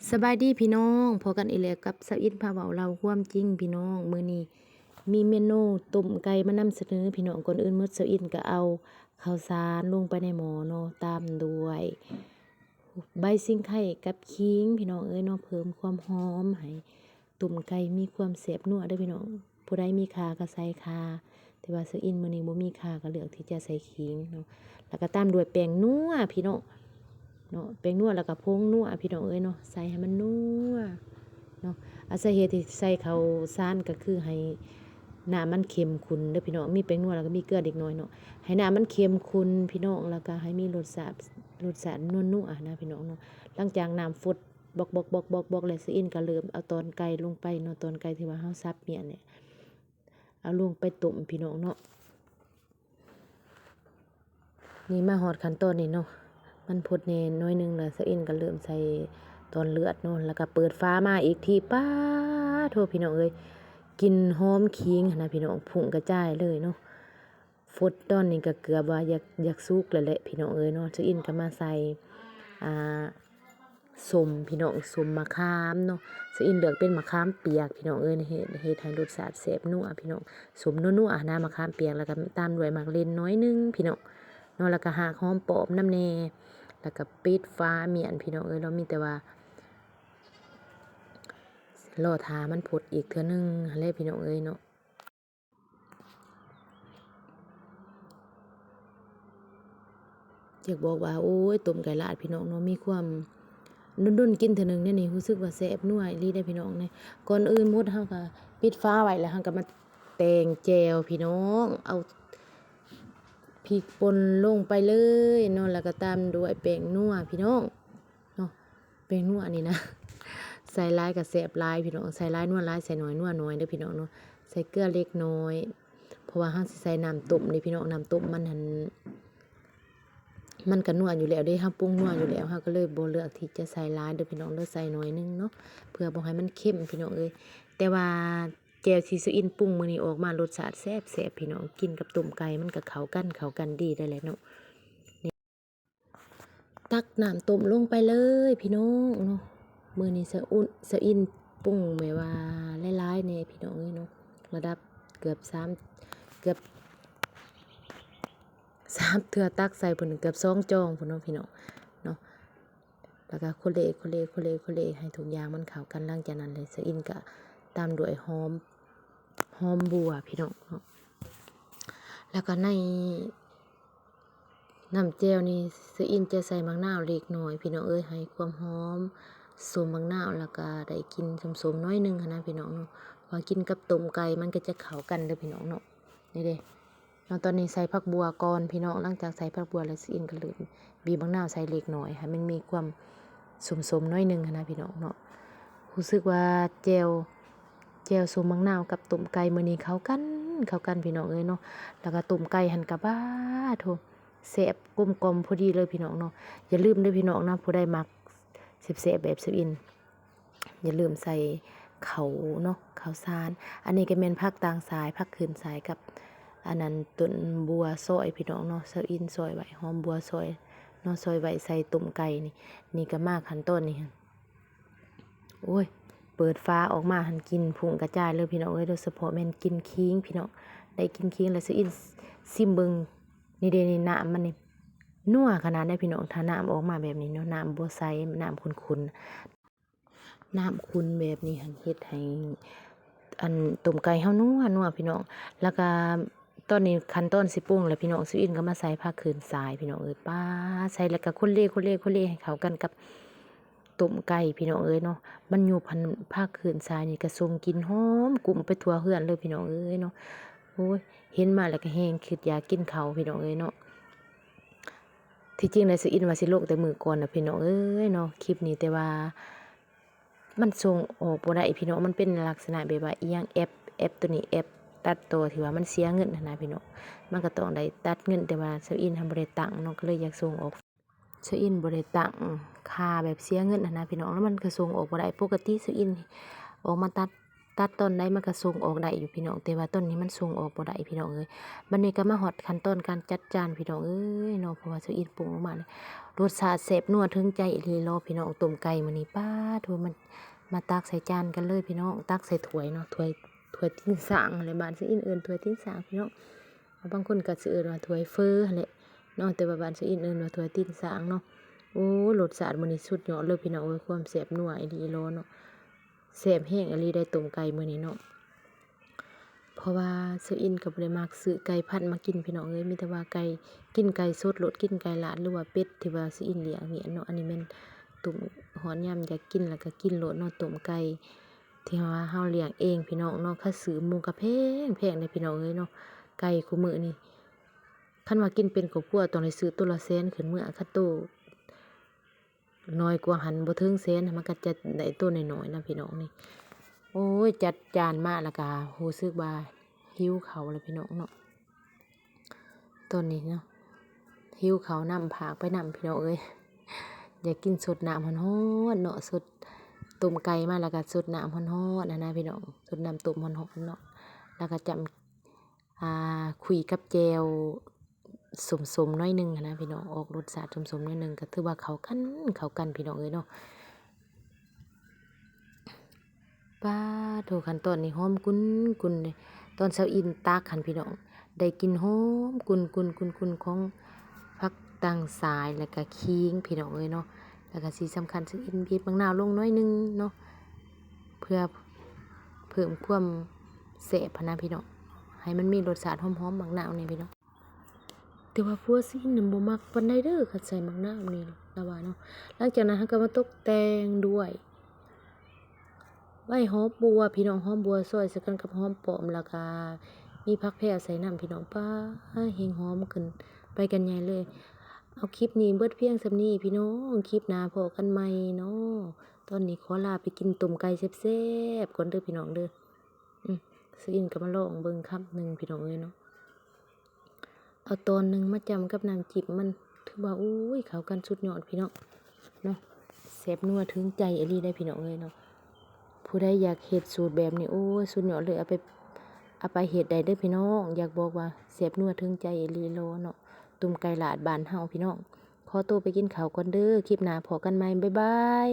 ສະບາຍດີພີ່ນ້ອງ ພໍ້ກັນອີກແລ້ວກັບສາວອິນພາເວົ້າເລົ່າຄວາມຈິງພີ່ນ້ອງ. ມື້ນີ້ມີເມນູຕົ້ມໄກ່ມານຳສະເໜີພີ່ນ້ອງ. ກ່ອນອື່ນໝົດສາວອິນກໍເອົາເຂົ້າສານລົງໄປໃນໝໍ້ເນາະ ຕາມດ້ວຍໃບຊິງໄຄກັບຂີງພີ່ນ້ອງເອີຍເນາະ ເພີ່ມຄວາມຫອມໃຫ້ ຕົ້ມໄກ່ມີຄວາມແຊບນົວເດີພີ່ນ້ອງ. ຜູ້ໃດມີຂ່າກໍໃສ່ຂ່າ ແຕ່ວ່າສາວອິນມື້ນີ້ບໍ່ມີຂ່າ ກໍເລືອກທີ່ຈະໃສ່ຂີງເນາະ. ແລ້ວກໍຕາມດ້ວຍແປ້ງນົວພີ່ນ້ອງເນາະ ແປ້ງນົວ ແລ້ວກໍຜົງນົວພີ່ນ້ອງເອີຍເນາະ ໃສ່ໃຫ້ມັນນົວເນາະ. ອາ ສາເຫດທີ່ໃສ່ເຂົ້າສານກໍຄືໃຫ້ນ້ຳມັນເຂັ້ມຂຸ້ນເດີພີ່ນ້ອງ. ມີແປ້ງນົວ ແລ້ວກໍມີເກືອເລັກນ້ອຍເນາະ ໃຫ້ນ້ຳມັນເຂັ້ມຂຸ້ນພີ່ນ້ອງ ແລ້ວກໍໃຫ້ມີລົດຊາດ ລົດຊາດນົວໆນະພີ່ນ້ອງເນາະ. ຫຼັງຈາກນ້ຳຟົດ ບອກໆໆໆແລ້ວ ສາວອິນກໍເລີ່ມເອົາຕອນໄກ່ລົງໄປເນາະ ຕອນໄກ່ທີ່ວ່າເຮົາສັບມ້ຽນນີ້ ເອົາລົງໄປຕົ້ມພີ່ນ້ອງເນາະ. ນີ້ມາຮອດຂັ້ນຕອນນີ້ເນາະ ມັນຟົດແດ່ໜ້ອຍໜຶ່ງແລ້ວ ສາວອິນກໍເລີ່ມໃສ່ຕອນເລືອດເນາະ ແລ້ວກໍເປີດຝາມາອີກທີ ປາໂທ້ພີ່ນ້ອງເອີຍ ກິ່ນຫອມຂີງຫັ້ນນະພີ່ນ້ອງ ພຸ້ງກະຈາຍເລີຍເນາະ. ຟົດຕອນນີ້ກໍເກືອບວ່າຢາກ ຢາກສຸກແລ້ວແຫຼະພີ່ນ້ອງເອີຍເນາະ. ສາວອິນກໍມາໃສ່ ອ່າ ສົ້ມພີ່ນ້ອງ ສົ້ມມະຂາມເນາະ. ສາວອິນເລືອກເປັນມະຂາມປຽກພີ່ນ້ອງເອີຍ ເຮັດ ເຮັດໃຫ້ລົດຊາດແຊບນົວພີ່ນ້ອງ ສົ້ມນົວໆນະ ມະຂາມປຽກ ແລ້ວກໍຕາມດ້ວຍໝາກເລັ່ນໜ້ອຍໜຶ່ງພີ່ນ້ອງເນາະ ແລ້ວກໍຮາກຫອມປ້ອມນຳແດ່ ແລ້ວກໍປິດຝາມ້ຽນພີ່ນ້ອງເອີຍ. ລາວມີແຕ່ວ່າລໍຖ້າມັນຟົດອີກເທື່ອໜຶ່ງຫັ້ນແຫຼະພີ່ນ້ອງເອີຍເນາະ. ຢາກບອກວ່າ ໂອ້ຍ ຕົ້ມໄກ່ລາດພີ່ນ້ອງເນາະ ມີຄວາມດົນໆກິນເທື່ອໜຶ່ງແນວນີ້ ຮູ້ສຶກວ່າແຊບນົວອີ່ຫຼີເດ້ພີ່ນ້ອງເນາະ. ກ່ອນອື່ນໝົດເຮົາກໍປິດຝາໄວ້ ແລ້ວເຮົາກໍມາແຕ່ງແຈ່ວພີ່ນ້ອງ ເອົາພິກປົ່ນລົງໄປເລີຍເນາະ ແລ້ວກໍຕາມດ້ວຍແປ້ງນົວພີ່ນ້ອງເນາະ. ແປ້ງນົວນີ້ນະ ໃສ່ຫຼາຍກໍແຊບຫຼາຍພີ່ນ້ອງ ໃສ່ຫຼາຍນົວຫຼາຍ ໃສ່ໜ້ອຍນົວໜ້ອຍເດີພີ່ນ້ອງເນາະ. ໃສ່ເກືອເລັກນ້ອຍ ເພາະວ່າເຮົາຊິໃສ່ນ້ຳຕົ້ມເດ້ພີ່ນ້ອງ ນ້ຳຕົ້ມມັນຫັ້ນ ມັນກໍນົວຢູ່ແລ້ວເດ້ ເຮົາປຸງນົວຢູ່ແລ້ວ ເຮົາກໍເລີຍບໍ່ເລືອກທີ່ຈະໃສ່ຫຼາຍເດີພີ່ນ້ອງເດີ ໃສ່ໜ້ອຍໜຶ່ງເນາະ ເພື່ອບໍ່ໃຫ້ມັນເຄັມພີ່ນ້ອງເອີຍ. ແຕ່ວ່າແຈ່ວທີ່ສາວອິນປຸງມື້ນີ້ອອກມາລົດຊາດແຊບໆພີ່ນ້ອງ ກິນກັບຕົ້ມໄກ່ມັນກໍເຂົ້າກັນ ເຂົ້າກັນດີໄດ້ແຫຼະເນາະ. ຕັກນ້ຳຕົ້ມລົງໄປເລີຍພີ່ນ້ອງເນາະ. ມື້ນີ້ສາວອຸ່ນ ສາວອິນປຸງແບບວ່າຫຼາຍໆແດ່ພີ່ນ້ອງເອີຍເນາະ ລະດັບເກືອບສາມ ເກືອບສາມເທື່ອ ຕັກໃສ່ພຸ້ນເກືອບສອງຈອງພຸ້ນເນາະພີ່ນ້ອງເນາະ. ແລ້ວກໍຄົນເລ ຄົນເລ ຄົນເລ ຄົນເລໃຫ້ທຸກຢ່າງມັນເຂົ້າກັນ. ຫຼັງຈາກນັ້ນແຫຼະ ສາວອິນກໍຕາມດ້ວຍຫອມ ຫອມບົ່ວພີ່ນ້ອງເນາະ. ແລ້ວກໍໃນ ນ້ຳແຈ່ວນີ້ ສາວອິນຈະໃສ່ໝາກນາວເລັກນ້ອຍພີ່ນ້ອງເອີຍ ໃຫ້ຄວາມຫອມ ສົ້ມໝາກນາວ ແລ້ວກໍໄດ້ກິ່ນສົ້ມໆໜ້ອຍໜຶ່ງຫັ້ນນະພີ່ນ້ອງເນາະ. ວ່າກິນກັບຕົ້ມໄກ່ມັນກໍຈະເຂົ້າກັນເດີພີ່ນ້ອງເນາະ. ນີ້ເດ້ເນາະ ຕອນນີ້ໃສ່ຜັກບົ່ວກ່ອນພີ່ນ້ອງ. ຫຼັງຈາກໃສ່ຜັກບົ່ວແລ້ວ ສາວອິນກໍເລີ່ມບີບໝາກນາວໃສ່ເລັກນ້ອຍ ໃຫ້ມັນມີຄວາມສົ້ມໆໜ້ອຍໜຶ່ງຫັ້ນນະພີ່ນ້ອງເນາະ. ຮູ້ສຶກວ່າແຈ່ວ ແຈ່ວສົ້ມໝາກນາວກັບຕົ້ມໄກ່ມື້ນີ້ເຂົ້າກັນ ເຂົ້າກັນພີ່ນ້ອງເອີຍເນາະ. ແລ້ວກໍຕົ້ມໄກ່ຫັ້ນກໍ ປາໂທ້ ແຊບກົມກ່ອມພໍດີເລີຍພີ່ນ້ອງເນາະ. ຢ່າລືມເດີພີ່ນ້ອງນະ ຜູ້ໃດມັກແຊບໆແບບສາວອິນ ຢ່າລືມໃສ່ເຂົ້າເນາະ ເຂົ້າສານ. ອັນນີ້ກໍແມ່ນຜັກຕ່າງສາຍ ຜັກຂຶ້ນສາຍກັບອັນນັ້ນ ຕົ້ນບົວຊອຍພີ່ນ້ອງເນາະ. ສາວອິນຊອຍໄວ້ ຫອມບົວຊອຍເນາະ ຊອຍໄວ້ໃສ່ຕົ້ມໄກ່ນີ້. ນີ້ກໍມາຂັ້ນຕອນນີ້ ໂອ້ຍ ເປີດຝາອອກມາຫັ້ນ ກິ່ນພຸ້ງກະຈາຍເລີຍພີ່ນ້ອງເອີຍ ໂດຍສະເພາະແມ່ນກິ່ນຂີງພີ່ນ້ອງ. ໄດ້ກິ່ນຂີງແລ້ວ ສາວອິນຊິມເບິ່ງ ນີ້ເດ້ ນີ້ນ້ຳມັນນີ້ ນົວຂະໜາດໃດພີ່ນ້ອງ. ຖ້ານ້ຳອອກມາແບບນີ້ເນາະ ນ້ຳບໍ່ໃສ ນ້ຳຂຸ້ນໆ ນ້ຳຂຸ້ນແບບນີ້ຫັ້ນ ເຮັດໃຫ້ອັນ ຕົ້ມໄກ່ເຮົານົວໆພີ່ນ້ອງ. ແລ້ວກະຕອນນີ້ຂັ້ນຕອນຊິປຸງແລ້ວພີ່ນ້ອງ ສາວອິນກໍມາໃສ່ຜັກຂຶ້ນສາຍພີ່ນ້ອງເອີຍ ປາ ໃສ່ແລ້ວກະຄົນເລ ຄົນເລ ຄົນເລໃຫ້ເຂົ້າກັນກັບ ຕົ້ມໄກ່ພີ່ນ້ອງເອີຍເນາະ. ມັນຢູ່ພັນ ພາກຄືນຊາຍນີ້ກະສົ່ງກິ່ນຫອມກຸ້ມໄປທົ່ວເຮືອນເລີຍພີ່ນ້ອງເອີຍເນາະ. ໂອ້ຍ ເຫັນມາແລ້ວກະແຮງຄຶດຢາກກິນເຂົ້າພີ່ນ້ອງເອີຍເນາະ. ທີ່ຈິງແລ້ວ ສາວອິນວ່າຊິລົງແຕ່ມື້ກ່ອນນະພີ່ນ້ອງເອີຍເນາະ ຄລິບນີ້ ແຕ່ວ່າມັນສົ່ງອອກບໍ່ໄດ້ພີ່ນ້ອງ. ມັນເປັນລັກສະນະແບບວ່າອີ່ຫຍັງ ແອັບ ແອັບໂຕນີ້ ແອັບຕັດຕໍ່ທີ່ວ່າມັນເສຍເງິນຫັ້ນນະພີ່ນ້ອງ. ມັນກະຕ້ອງໄດ້ຕັດເງິນ ແຕ່ວ່າສາວອິນຫັ້ນບໍ່ໄດ້ຕັ້ງເນາະ ກະເລີຍຢາກສົ່ງອອກ ຊາວອິນບໍ່ໄດ້ຕັ້ງຄ່າແບບເສຍເງິນຫັ້ນນະພີ່ນ້ອງ ແລ້ວມັນກະສົ່ງອອກບໍ່ໄດ້. ປົກກະຕິຊາວອິນອອກມາຕັດ ຕັດຕອນໃດມັນກໍສົ່ງອອກໄດ້ຢູ່ພີ່ນ້ອງ ແຕ່ວ່າຕອນນີ້ມັນສົ່ງອອກບໍ່ໄດ້ພີ່ນ້ອງເອີຍ. ບັດນີ້ກໍມາຮອດຂັ້ນຕອນການຈັດຈານພີ່ນ້ອງເອີຍເນາະ ເພາະວ່າຊາວອິນປຸງອອກມານີ້ ລົດຊາດແຊບນົວເຖິງໃຈອີ່ຫຼີເລີຍພີ່ນ້ອງ. ຕົ້ມໄກ່ມື້ນີ້ ປາດໂທ້ ມັນ ມາຕັກໃສ່ຈານກັນເລີຍພີ່ນ້ອງ ຕັກໃສ່ຖ້ວຍເນາະ ຖ້ວຍ ຖ້ວຍຕີນຊ້າງຫັ້ນແຫຼະ ບ້ານຊາວອິນເອີ້ນຖ້ວຍຕີນຊ້າງພີ່ນ້ອງ. ບາງຄົນກໍຊິເອີ້ນວ່າຖ້ວຍເຝີຫັ້ນແຫຼະເນາະ ແຕ່ວ່າບ້ານຊາວອິນເອີ້ນວ່າຖ້ວຍຕີນຊ້າງເນາະ. ໂອ້ຍ ລົດຊາດມື້ນີ້ສຸດຍອດເລີຍພີ່ນ້ອງເອີຍ ຄວາມແຊບນົວອີ່ຫຼີເລີຍເນາະ. ແຊບແຮງອີ່ຫຼີໄດ໋ ຕົ້ມໄກ່ມື້ນີ້ເນາະ ເພາະວ່າຊາວອິນກໍບໍ່ໄດ້ມັກຊື້ໄກ່ພັນມາກິນພີ່ນ້ອງເອີຍ ມີແຕ່ວ່າໄກ່ ກິນໄກ່ສົດໂລດ ກິນໄກ່ລາດ ຫຼືວ່າເປັດທີ່ວ່າຊາວອິນລ້ຽງນີ້ເນາະ. ອັນນີ້ແມ່ນຕົ້ມ ຮອດຍາມຢາກກິນແລ້ວກໍກິນໂລດເນາະ ຕົ້ມໄກ່ທີ່ວ່າເຮົາລ້ຽງເອງພີ່ນ້ອງເນາະ. ຄັນຊື້ໝູກໍແພງໆເດ້ພີ່ນ້ອງເອີຍເນາະ ໄກ່ຄູ່ມື້ນີ້ ຄັນວ່າກິນເປັນຄອບຄົວຕ້ອງໄດ້ຊື້ໂຕລະແສນຂຶ້ນເມືອ ຄັນໂຕ ນ້ອຍກວ່າຫັ້ນ ບໍ່ເຖິງແສນ ມັນກໍຈະໄດ້ໂຕນ້ອຍໆນະພີ່ນ້ອງນີ້. ໂອ້ຍ ຈັດຈານມາແລ້ວກໍຮູ້ສຶກວ່າຫິວເຂົ້າແລ້ວພີ່ນ້ອງເນາະ ຕອນນີ້ເນາະ ຫິວເຂົ້ານຳ ພາກໄປນຳພີ່ນ້ອງເອີຍ. ຢາກກິນສົດນ້ຳຮ້ອນໆເນາະ ສົດ ຕົ້ມໄກ່ມາແລ້ວກໍສົດນ້ຳຮ້ອນໆຫັ້ນນະພີ່ນ້ອງ ສົດນ້ຳຕົ້ມຮ້ອນໆເນາະ ແລ້ວກໍຈ້ຳ ອ່າ ຄຸຍກັບແຈ່ວສົ້ມໆໜ້ອຍໜຶ່ງຫັ້ນນະພີ່ນ້ອງ ອອກລົດຊາດສົ້ມໆໜ້ອຍໜຶ່ງ ກໍຖືວ່າເຂົ້າກັນ ເຂົ້າກັນພີ່ນ້ອງເອີຍເນາະ. ປາດໂທ້ ຂັ້ນຕອນນີ້ຫອມກຸ່ນໆເດ້ ຕອນຊາວອິນຕັກຫັ້ນພີ່ນ້ອງ ໄດ້ກິ່ນຫອມກຸ່ນໆໆຂອງຜັກຕັງຊາຍ ແລ້ວກະຂີງພີ່ນ້ອງເອີຍເນາະ ແລ້ວກະທີ່ສຳຄັນຊາວອິນບີບໝາກນາວລົງໜ້ອຍໜຶ່ງເນາະ ເພື່ອເພີ່ມຄວາມແຊບຫັ້ນນະພີ່ນ້ອງ ໃຫ້ມັນມີລົດຊາດຫອມໆໝາກນາວແດ່ພີ່ນ້ອງ. ແຕ່ວ່າຜົວຊາວອິນນັ້ນບໍ່ມັກປານໃດເດີ ຄັນໃສ່ໝາກນາວນີ້ລາວວ່າເນາະ. ຫຼັງຈາກນັ້ນເຮົາກໍມາຕົກແຕ່ງດ້ວຍ ໃບຫອມບົວພີ່ນ້ອງ ຫອມບົວຊອຍໃສ່ກັນກັບຫອມປ້ອມ ແລ້ວກະມີຜັກແພວໃສ່ນຳພີ່ນ້ອງ ປາດ ແຮ່ງຫອມຂຶ້ນໄປກັນໃຫຍ່ເລີຍ. ເອົາ ຄລິບນີ້ເບິດພຽງສ່ຳນີ້ພີ່ນ້ອງ ຄລິບໜ້າພໍ້ກັນໃໝ່ເນາະ. ຕອນນີ້ຂໍລາໄປກິນຕົ້ມໄກ່ແຊບໆກ່ອນເດີພີ່ນ້ອງເດີ. ອືມ ຊາວອິນກໍມາລອງເບິ່ງຄຳໜຶ່ງພີ່ນ້ອງເອີຍເນາະ. ເອົາຕອນໜຶ່ງມາຈ້ຳກັບນ້ຳຈິ້ມມັນ ຖືວ່າ ໂອ້ຍ ເຂົ້າກັນສຸດຍອດພີ່ນ້ອງເນາະ ແຊບນົວເຖິງໃຈອີ່ຫຼີໄດ໋ພີ່ນ້ອງເອີຍເນາະ. ຜູ້ໃດຢາກເຮັດສູດແບບນີ້ ໂອ້ຍ ສຸດຍອດເລີຍ ເອົາໄປ ເອົາໄປເຮັດໄດ້ເດີພີ່ນ້ອງ ຢາກບອກວ່າແຊບນົວເຖິງໃຈອີ່ຫຼີໂລເນາະ ຕົ້ມໄກ່ລາດບ້ານເຮົາພີ່ນ້ອງ. ຂໍໂຕໄປກິນເຂົ້າກ່ອນເດີ ຄລິບໜ້າພໍ້ກັນໃໝ່ ບາຍບາຍ.